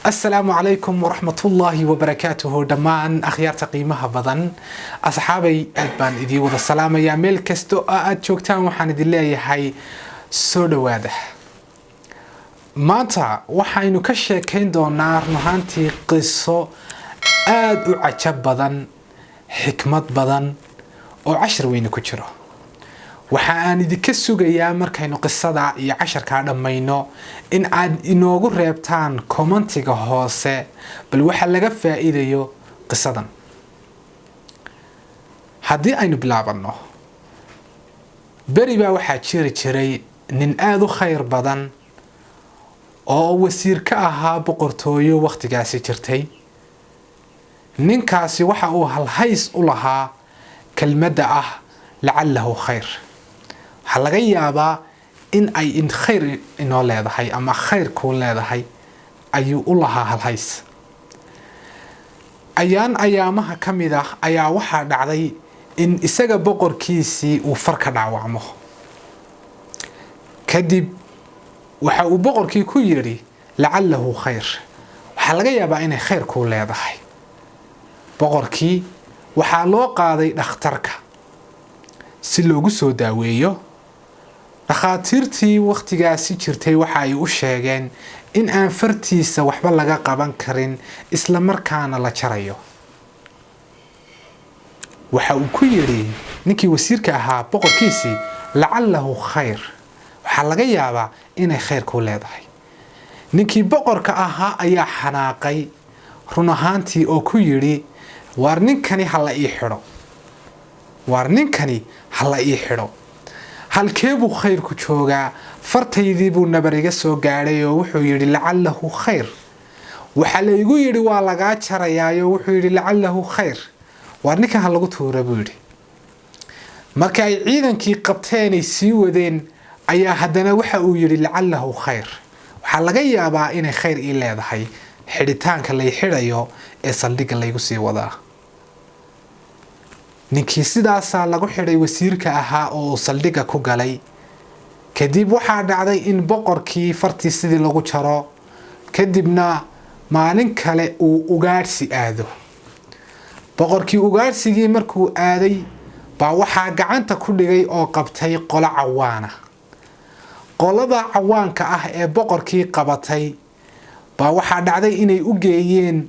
Asalaamu calaykum waraxmatullaahi wabarakaatuhu. Dhammaan akhyaarta qiimaha badan, asxaabay, aad baan idiin wada salaamayaa meel kasta oo aad joogtaan. Waxaan idin leeyahay soo dhowaada. Maanta waxaynu ka sheekayn doonaa run ahaantii qiso aada u cajab badan, xikmad badan oo cashar weyne ku jiro. Waxa aan idinka sugayaa markaynu qisada iyo casharkaa dhammayno in aad inoogu reebtaan commentiga hoose bal waxa laga faa'iidayo qisadan. Haddii aynu bilaabanno, beri baa waxaa jiri jiray nin aada u khayr badan oo wasiir ka ahaa boqortooyo wakhtigaasi jirtay. Ninkaasi waxa uu halhays u lahaa kelmadda ah "lacalahu khayr", waxaa laga yaabaa in ay khayr inoo leedahay ama khayr kuu leedahay ayuu u lahaa halhays. Ayaan ayaamaha ka mid ah ayaa waxaa dhacday in isaga boqorkiisii uu far ka dhaawacmo. Kadib waxa uu boqorkii ku yidhi: "Lacalahu khayr", waxaa laga yaabaa inay khayr kuu leedahay. Boqorkii waxaa loo qaaday dhakhtarka si loogu soo daaweeyo. Dhakhaatiirtii wakhtigaasi jirtay waxa ay u sheegeen in aan fartiisa waxba laga qaban karin, isla markaana la jarayo. Waxa uu ku yidhi ninkii wasiirka ahaa boqorkiisii: "Lacalahu khayr", waxaa laga yaabaa inay khayr kuu leedahay. Ninkii boqorka ahaa ayaa xanaaqay run ahaantii oo ku yidhi: "Waar ninkani ha la ii xidho, waar ninkani ha la ii xidho. Halkee buu khayrku joogaa? Fartaydii buu nabar iga soo gaadhay oo wuxuu yidhi 'lacalahu khayr'. Waxaa la igu yidhi waa lagaa jarayaayo, wuxuu yidhi 'lacalahu khayr'. Waar ninkan ha lagu tuura," buu yidhi. Marka ay ciidankii qabteenay sii wadeen ayaa haddana waxa uu yidhi: "Lacalahu khayr", waxaa laga yaabaa inay khayr ii leedahay xidhitaanka lay xidhayo ee saldhigga laygu sii wadaa. Ninkii sidaasaa lagu xidhay wasiirka ahaa oo uu saldhigga ku galay. Kadib waxaa dhacday in boqorkii fartii sidii lagu jaro, kadibna maalin kale uu ugaadhsi aado. Boqorkii ugaadhsigii markuu aaday baa waxaa gacanta ku dhigay oo qabtay qolo cawaana. Qolada cawaanka ah ee boqorkii qabatay baa waxaa dhacday inay u geeyeen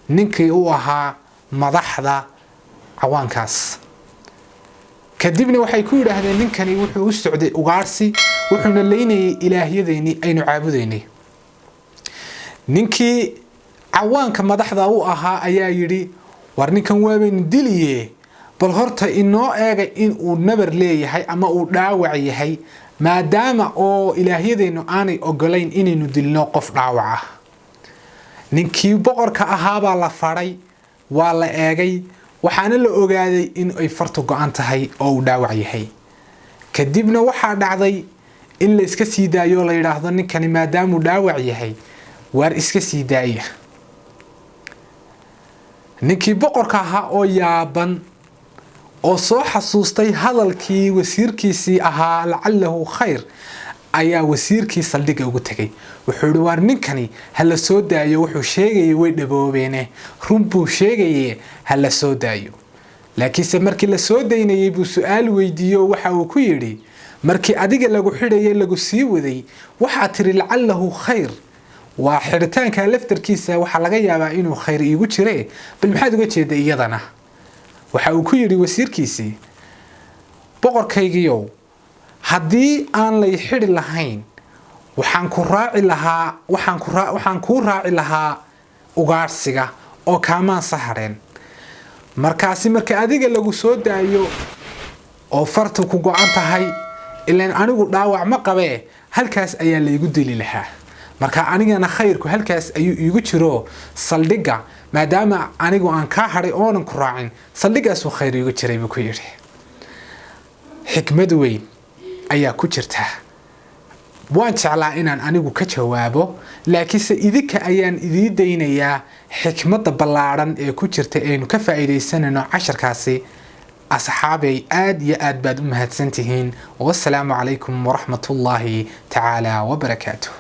ninkii u ahaa madaxda cawaankaas. Kadibna waxay ku yidhaahdeen: "Ninkani wuxuu u socday ugaadhsi, wuxuuna leynayay ilaahyadeennii aynu caabudaynay." Ninkii cawaanka madaxda u ahaa ayaa yidhi: "War ninkan waabaynu diliye, bal horta inoo eega in uu nabar leeyahay ama uu dhaawac yahay, maadaama oo ilaahyadeennu aanay ogolayn inaynu dilno qof dhaawac ah." Ninkii boqorka ahaabaa la fadhay, waa la eegay, waxaana la ogaaday in ay fartu go-an tahay oo uu dhaawac yahay. Kadibna waxaa dhacday in la iska sii daayo, la yidhaahdo: "Ninkani maadaamuu dhaawac yahay, waar iska sii daaya." Ninkii boqorka ahaa oo yaaban oo soo xasuustay hadalkii wasiirkiisii ahaa "lacalahu khayr" ayaa wasiirkii saldhigga ugu tegay. Wuxuu ihi: "Waar ninkani ha la soo daayo, wuxuu sheegayay way dhaboobeene, run buu sheegaye, ha la soo daayo." Laakiinse markii la soo daynayay buu su-aal weydiiyo. Waxa uu ku yidhi: "Markii adiga lagu xidhaye lagu sii waday waxaa tiri 'lacalahu khayr', waa xidhitaanka laftarkiisa waxaa laga yaabaa inuu khayr iigu jire, bal maxaad uga jeeda iyadana?" Waxa uu ku yidhi wasiirkiisii: "Boqorkaygiiow, haddii aan lay xidhi lahayn waxaan ku raaci lahaa, waxaan kuu raaci lahaa ugaadhsiga oo kaamaan sahareen. Markaasi marka adiga lagu soo daayo oo fartu ku go-an tahay, ilaan anigu dhaawac ma qabee, halkaas ayaa laygu dili lahaa. Marka anigana khayrku halkaas ayuu iigu jiro saldhigga, maadaama anigu aan kaa hadhay oonan ku raacin, saldhiggaasuu khayr iigu jiray," buu ku yidhi. Xikmad weyn ayaa ku jirta. Waan jeclaa inaan anigu ka jawaabo, laakiinse idinka ayaan idii daynayaa xikmadda ballaadhan ee ku jirta aynu ka faa'iidaysanayno casharkaasi. Asxaabay, aad iyo aad baad u mahadsantihiin. Wasalaamu calaykum waraxmatullaahi tacaala wabarakaatuh.